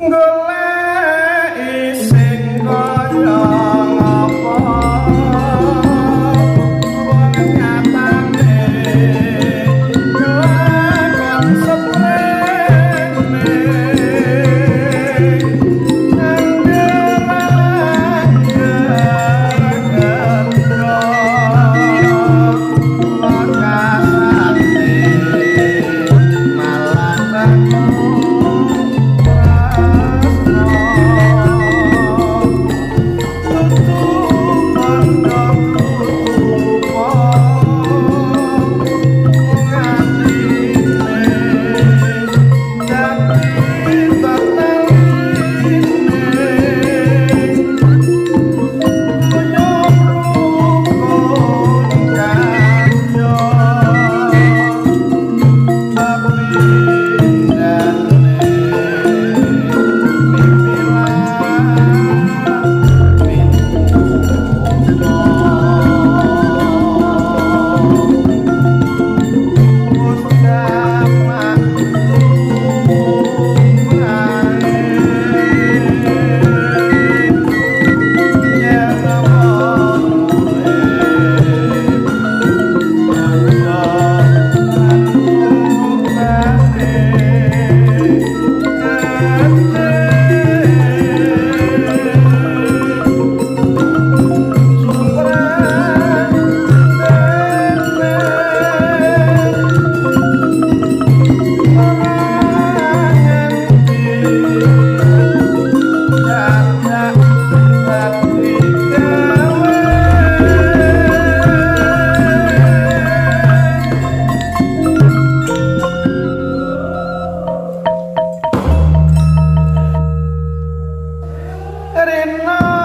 Goleki sing kaya ngapa, wong nyatane kelakon seprene. Angger gendro lokasane malah bangun tresno, tutu bondo tutupo ngatine dadi tetaline guyub rukun kanca pepindhane mimpi lan pitutur. Wis jamak lumrahe yen wong urip bondo lan tubane gedhe suprandene ora ngendi dadak dadi gawe. Rina.